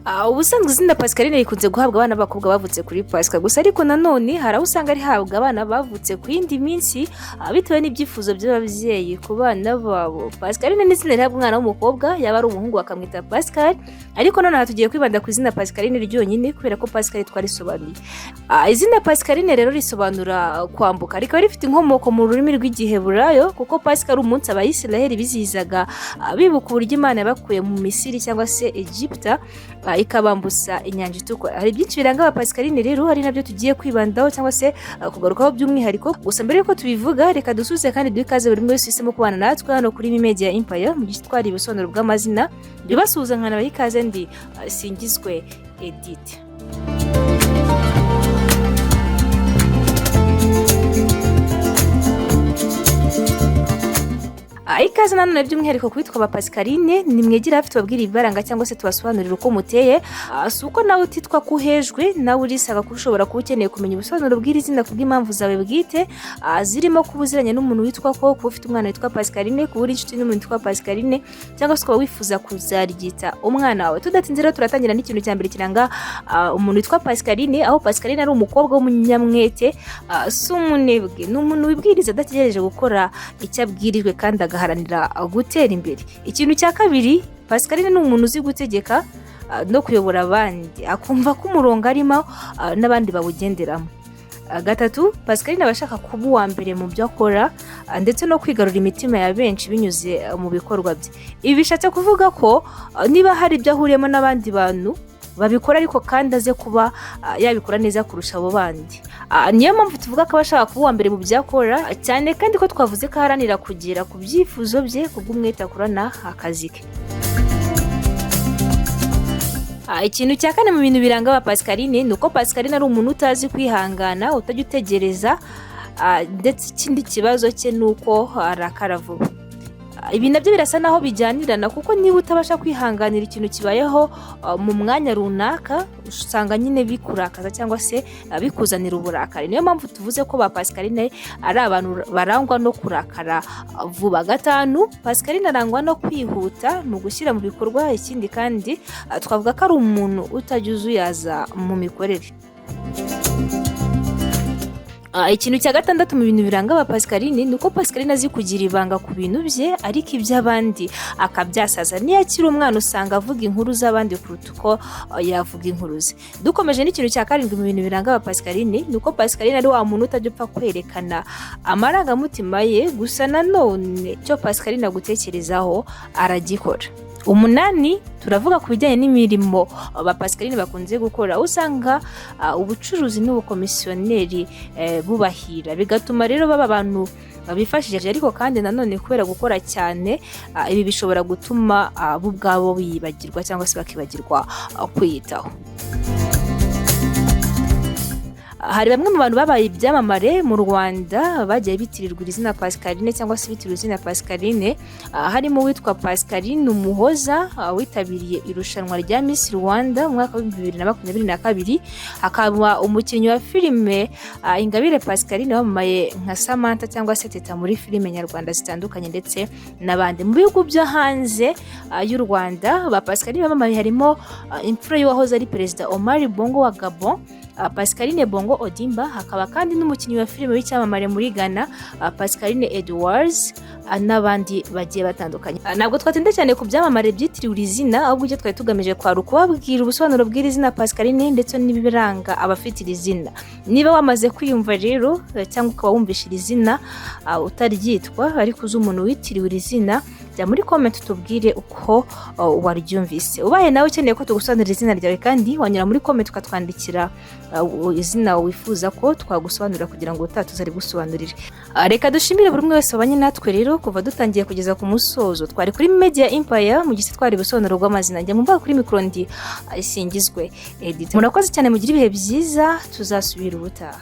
Ubusanzwe izina Pascaline rikunze guhabwa abana b'abakobwa bavutse kuri Pasika gusa, ariko nanone hari aho usanga rihabwa abana bavutse ku yindi minsi, bitewe n'ibyifuzo by'ababyeyi ku bana babo. Pascaline ni izina rihabwa umwana w'umukobwa, yaba ari umuhungu bakamwita Pascal, ariko nonaha tugiye kwibanda ku izina Pascaline ryonyine kubera ko Pascal twarisobanuye. Izina Pascaline rero risobanura kwambuka, rikaba rifite inkomoko mu rurimi rw'Igiheburayo, kuko Pasika ari umunsi Abayisiraheli bizihizaga, bibuka uburyo Imana yabakuye mu Misiri cyangwa se Egiputa, ikabambutsa Inyanja Itukura. Hari byinshi biranga aba Pascaline rero, ari nabyo tugiye kwibandaho cyangwa se kugarukaho by'umwihariko. Gusa mbere y'uko tubivuga, reka dusuze kandi duhe ikaze buri umwe wese uhisemo kubana natwe hano kuri Media Empire mu gihe twari ibisobanuro bw'amazina. Bibasuhuza nkanabaha ikaze, ndi Singizwe Edith. Ikaze nanone by'umwihariko kwitwa ba Pascaline, nimwegere hafi tubabwire ibibaranga cyangwa se tubasobanurire uko muteye. Si uko nawe utitwa ko uhejwe, nawe urisanga kuba ushobora kuba ukeneye kumenya ubusobanuro bw'iri zina kubw'impamvu zawe bwite, zirimo kuba uziranye n'umuntu witwa ko, kuba ufite umwana witwa Pascaline, kuba uri inshuti n'umuntu witwa Pascaline, cyangwa se ukaba wifuza kuzaryita umwana wawe. Tudatinze rero, turatangira n'ikintu cya mbere kiranga umuntu witwa Pascaline, aho Pascaline ari umukobwa w'umunyamwete, si umunebwe, ni umuntu wibwiriza adategereje gukora icyo abwirijwe kandi agaharanira gutera imbere. Ikintu cya kabiri, Pascaline ni umuntu uzi gutegeka no kuyobora abandi, akumva ko umurongo arimo n'abandi bawugenderamo. Gatatu, Pascaline aba ashaka kuba uwa mbere mu byo akora, ndetse no kwigarura imitima ya benshi binyuze mu bikorwa bye. Ibi bishatse kuvuga ko niba hari ibyo ahuriyemo n'abandi bantu babikora, ariko kandi aze kuba yabikora neza kurusha abo bandi. Niyo mpamvu tuvuga ko aba ashaka kuba uwa mbere mu byo akora cyane, kandi ko twavuze ko aharanira kugera ku byifuzo bye kubw'umwete akorana akazi ke. Ikintu cya kane mu bintu biranga aba Pascaline ni uko Pascaline ari umuntu utazi kwihangana, utajya utegereza, ndetse ikindi kibazo cye ni uko arakara vuba. Ibi nabyo birasa naho bijyanirana, kuko niba utabasha kwihanganira ikintu kibayeho mu mwanya runaka, usanga nyine bikurakaza cyangwa se bikuzanira uburakari. Niyo mpamvu tuvuze ko ba Pascaline ari abantu barangwa no kurakara vuba. Gatanu, Pascaline arangwa no kwihuta mu gushyira mu bikorwa. Ikindi kandi, twavuga ko ari umuntu utajya uzuyaza mu mikorere. Ikintu cya gatandatu mu bintu biranga aba Pascaline ni uko Pascaline azi kugira ibanga ku bintu bye, ariko iby'abandi akabyasaza. Niyo akiri umwana usanga avuga inkuru z'abandi kuruta uko yavuga inkuru ze. Dukomeje n'ikintu cya karindwi mu bintu biranga aba Pascaline ni uko Pascaline ari wa muntu utajya upfa kwerekana amarangamutima ye, gusa nanone icyo Pascaline agutekerezaho aragikora. Umunani, turavuga ku bijyanye n'imirimo ba Pascaline bakunze gukora, aho usanga ubucuruzi n'ubukomisiyoneri bubahira, bigatuma rero baba abantu bifashije, ariko kandi nanone kubera gukora cyane, ibi bishobora gutuma bo ubwabo biyibagirwa cyangwa se bakibagirwa kwiyitaho. Hari bamwe mu bantu babaye ibyamamare mu Rwanda bagiye bitirirwa izina Pascaline cyangwa se bitirirwa izina Pascaline, harimo uwitwa Pascaline Umuhoza, witabiriye irushanwa rya Miss Rwanda mu mwaka wa 2022, hakaba umukinnyi wa filime Ingabire Pascaline wamamaye nka Samantha cyangwa se Teta muri filime nyarwanda zitandukanye, ndetse n'abandi. Mu bihugu byo hanze y'u Rwanda, ba Pascaline bamamaye harimo imfura y'uwahoze ari Perezida Omar Bongo wa Gabon, Pascaline Bongo Odimba, hakaba kandi n'umukinnyi wa filime w'icyamamare muri Ghana, Pascaline Edwards, n'abandi bagiye batandukanye. Ntabwo twatinda cyane ku byamamare byitiriwe iri zina, ahubwo icyo twari tugamije kwari ukubabwira ubusobanuro bw'iri zina Pascaline ndetse n'ibiranga abafite iri zina. Niba wamaze kwiyumva rero, cyangwa ukaba wumvisha iri zina utaryitwa ariko uzi umuntu witiriwe iri zina, jya muri comment utubwire uko waryumvise. Ubaye nawe ukeneye ko tugusobanurira izina ryawe kandi, wanyura muri comment ukatwandikira izina wifuza ko twagusobanurira kugira ngo ubutaha tuzarigusobanurire. Reka dushimire buri umwe wese wabanye natwe rero kuva dutangiye kugeza ku musozo. Twari kuri Media Empire mu gihe twari ubusobanuro bw'amazina. Njya mu mbuga kuri mikoro ndi Isingizwe Edith. Murakoze cyane, mugire ibihe byiza, tuzasubira ubutaha.